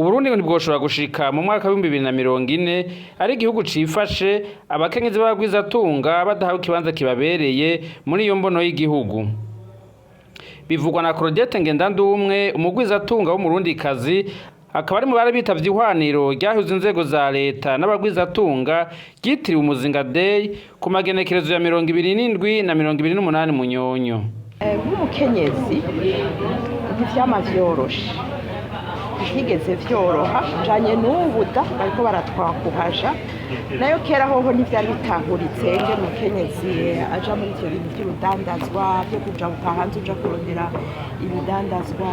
Uburundi ntibwoshobora gushika mu mwaka w'2040 ari igihugu cifashe, abakenyezi b'abagwizatunga badahawe ikibanza kibabereye muri iyo mbono y'igihugu. Bivugwa na Claudette Ngendandumwe, umugwizatunga w'Umurundikazi, akaba ari mu bari bitavye ihwaniro ryahuza inzego za leta n'abagwizatunga ryitiriwe Umuzinga Day ku magenekerezo ya 27 na 28 Munyonyo. Nk'umukenyezi ntivyama vyoroshe, ntigeze vyoroha janye n'ubu da bariko baratwakuhaja. Nayo kera hoho ntivyari bitahuritse ngene umukenyezi aja muri ivyo bintu vy'urudandazwa, vyo kujabuka hanze uja kurondera ibidandazwa,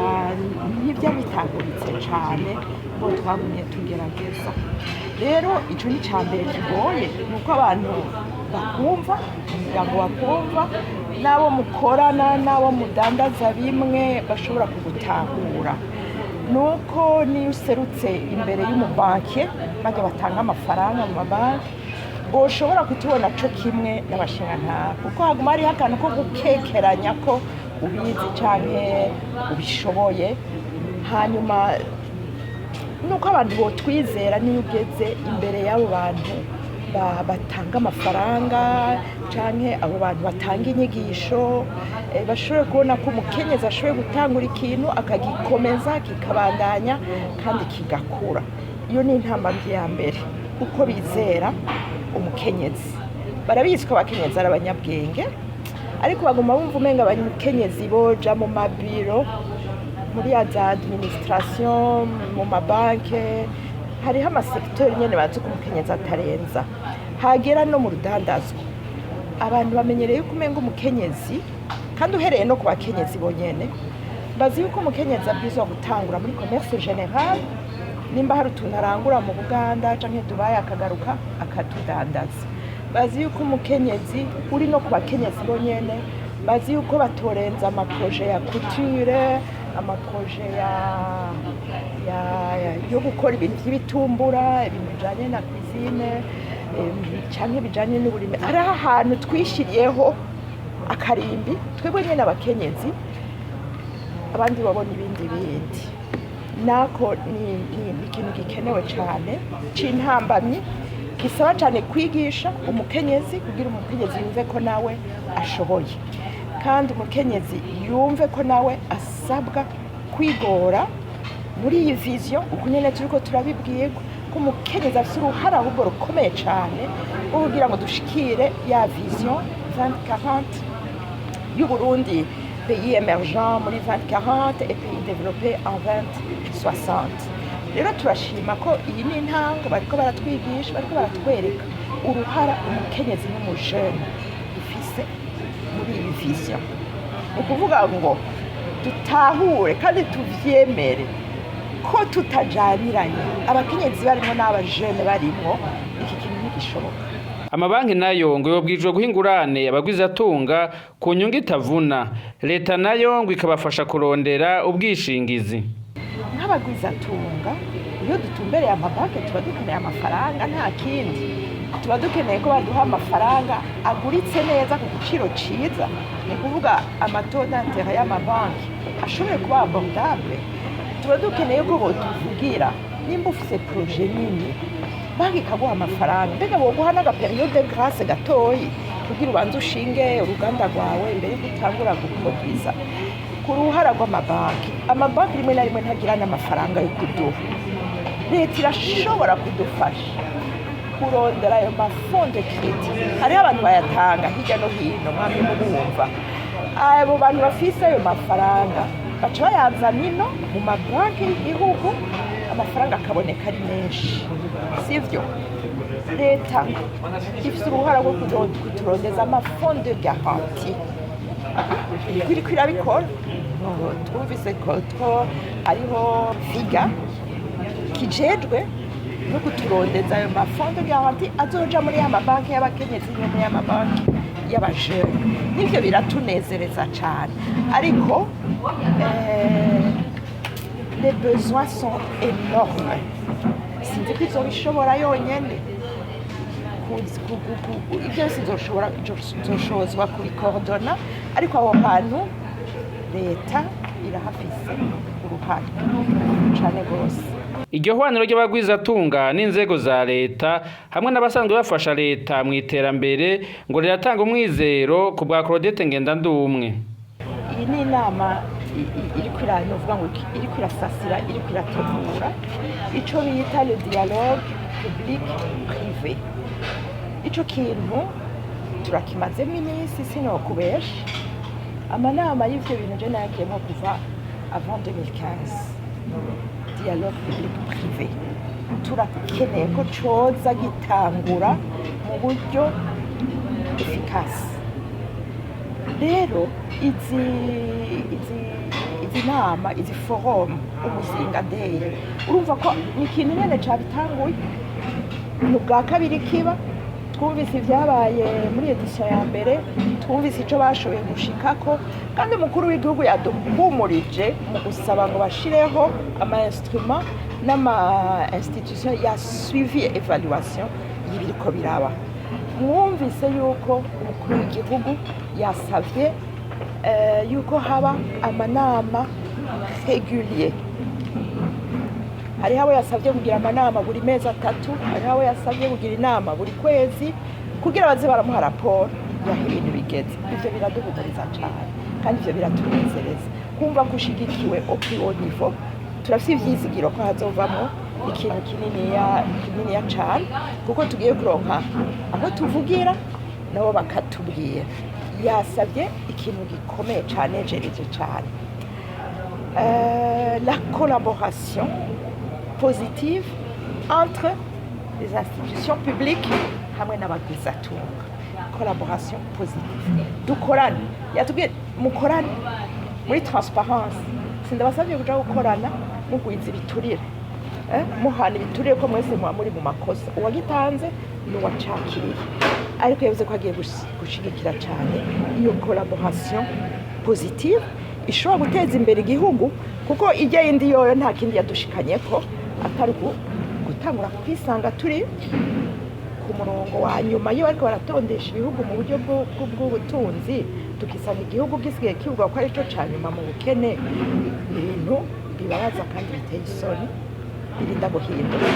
ntivyari bitahuritse cane ngo twagumye tugerageza. Rero ico ni ca mbere kigoye, ni uko abantu bakumva, umuryango bakumva, n'abo mukorana, n'abo mudandaza bimwe bashobora kugutahura. Nuko niyo userutse imbere y'umubanke, bajya batanga amafaranga mu mabanki, boshobora kutubona co kimwe n'abashingantahe, kuko haguma hariho akantu ko gukekeranya ko ubizi canke ubishoboye. Hanyuma nuko abantu botwizera niyo ugeze imbere y'abo bantu batanga amafaranga canke abo bantu batanga inyigisho, bashobore kubona ko umukenyezi ashoboye gutangura ikintu, akagikomeza, kikabandanya kandi kigakura. Iyo ni intambamyi ya mbere, kuko bizera umukenyezi. Barabizi ko abakenyezi ari abanyabwenge, ariko baguma bumva umenga abakenyezi boja mu mabiro, muri ya za administration, mu mabanke. Hariho ama secteurs nyene bazi ko umukenyezi atarenza. Hagera no mu rudandazwa, abantu bamenyereye yuko umenga umukenyezi, kandi uhereye no ku bakenyezi bonyene, bazi yuko umukenyezi abwirizwa gutangura muri commerce général, nimba hari utuntu arangura mu Buganda canke Dubai, akagaruka akatudandaza. Bazi yuko umukenyezi uri no ku bakenyezi bonyene, bazi yuko batorenza ama projets ya couture, ama projets ya yo gukora ibintu by'ibitumbura, ibintu bijanye na cuisine, canke bijanye n'uburimi. Hariho ahantu twishiriyeho akarimbi twebwe nyene abakenyezi, abandi babona ibindi bindi. Nako ni ikintu gikenewe cyane c'intambamyi, gisaba cyane kwigisha umukenyezi, kugira umukenyezi yumve ko nawe ashoboye, kandi umukenyezi yumve ko nawe asabwa kwigora muri iyi vision. Uko nyene turiko turabibwirwa ko umukenyezi afise uruhara ahubwo rukomeye cyane rwo kugira ngo dushikire ya vision 2040 y'Uburundi, pays émergent muri 2040 et pays développé en 2060. Rero turashima ko iyi ni intango, bariko baratwigisha, bariko baratwereka uruhara umukenyezi n'umujene dufise muri iyi vision. Ni ukuvuga ngo dutahure kandi tuvyemere ko tutajaniranye, abakenyezi barimwo n'abajene barimwo, iki kintu ntigishoboka. Amabanki nayo ngo yobwirijwe guha ingurane abagwizatunga ku nyungu itavuna, leta nayo ngo ikabafasha kurondera ubwishingizi. Nk'abagwizatunga, iyo dutumbereye amabanki, tuba dukeneye amafaranga, nta kindi. Tuba dukeneye ko baduha amafaranga aguritse neza ku giciro ciza, ni ukuvuga ama taux d'intérêt y'amabanki ashobore kuba abordable. Tuba dukeneye ko botuvugira nimba ufise projet nini, banki ikaguha amafaranga. Mbega boguha n'aga période de grâce gatoyi kugira ubanze ushinge uruganda rwawe imbere yuko utangura guproduiza. Ku ruhara rw'amabanki, amabanki rimwe na rimwe ntagira n'amafaranga yo kuduha. Leta irashobora kudufasha kurondera ayo ma fonds de crédit. Hariho abantu bayatanga hirya no hino, mwamwe mubumva. Abo bantu bafise ayo mafaranga baca bayazana ino mu mabanki y'igihugu, amafaranga akaboneka ari menshi, sivyo? Leta ifise uruhara rwo kuturondeza ama fonds de garantie. Iriko irabikora. Twumvise ko hariho FIGA kijejwe no kuturondeza ayo ma fonds de garantie azoja muri ya mabanki y'abakenyezi no muri ya mabanki y'abajene. Nivyo biratunezereza cane, ariko les besoins sont énormes. Sinzi ko izobishobora yonyene. Ibyo byose nzoshobozwa kubikordona, ariko aho hantu leta irahafise uruhare cane rwose. Iryo hwaniro ry'abagwizatunga n'inzego za leta hamwe n'abasanzwe bafasha leta mu iterambere ngo riratanga umwizero ku bwa Claudette Ngendandumwe. Iyi ni inama iriko novuga ngo iriko irasasira, iriko irategura ico bita le dialogue public privé. Ico kintu turakimazemo iminsi, sinokubesha. Amanama y'ivyo bintu je nayagiyemwo kuva avant 2015. Dialogue public privé turakeneye ko coza gitangura mu buryo efficace. Rero izi nama, izi forum, Umuzinga Day, urumva ko ni ikintu nyene cabitanguye. Ni ubwa kabiri kiba. Twumvise ibyabaye muri édition ya mbere, twumvise ico bashoboye gushikako, kandi umukuru w'igihugu yaduhumurije mu gusaba ngo bashireho ama instrument n'ama institution ya suivi évaluation y'ibiriko biraba. Mwumvise yuko umukuru w'igihugu yasavye yuko haba amanama régulier. Hariho abo yasabye kugira amanama buri mezi 3, hariho abo yasabye kugira inama buri kwezi kugira baze baramuha raporo y'aho ibintu bigeze. Ivyo biraduhumuriza cane kandi ivyo biratunezereza kumva ko ushigikiwe au plus haut niveau. Turafise ivyizigiro ko hazovamwo ikintu kininiya kininiya cane, kuko tugiye kuronka aho tuvugira nabo bakatubwira. Yasabye ikintu gikomeye cane jereje cane, la collaboration positive entre les institutions publiques hamwe n'abagwizatunga. Collaboration positive, dukorane. Yatubwiye mukorane muri transparence. Sindabasabye kuja gukorana mugwiza ibiturire, muhana ibiturire, ko mwese muba muri mu makosa, uwagitanze n'uwacakiriye. Ariko yavuze ko agiye gushigikira cyane iyo collaboration positive ishobora guteza imbere igihugu, kuko ijya yindi yoyo nta kindi yadushikanyeko atari gutangura kwisanga turi ku murongo wa nyuma iyo bariko baratondesha ibihugu mu buryo bw'ubutunzi, tukisanga igihugu gisigaye kivuga ko aricyo ca nyuma mu bukene. Ibintu bibabaza kandi biteye isoni, birinda guhinduka.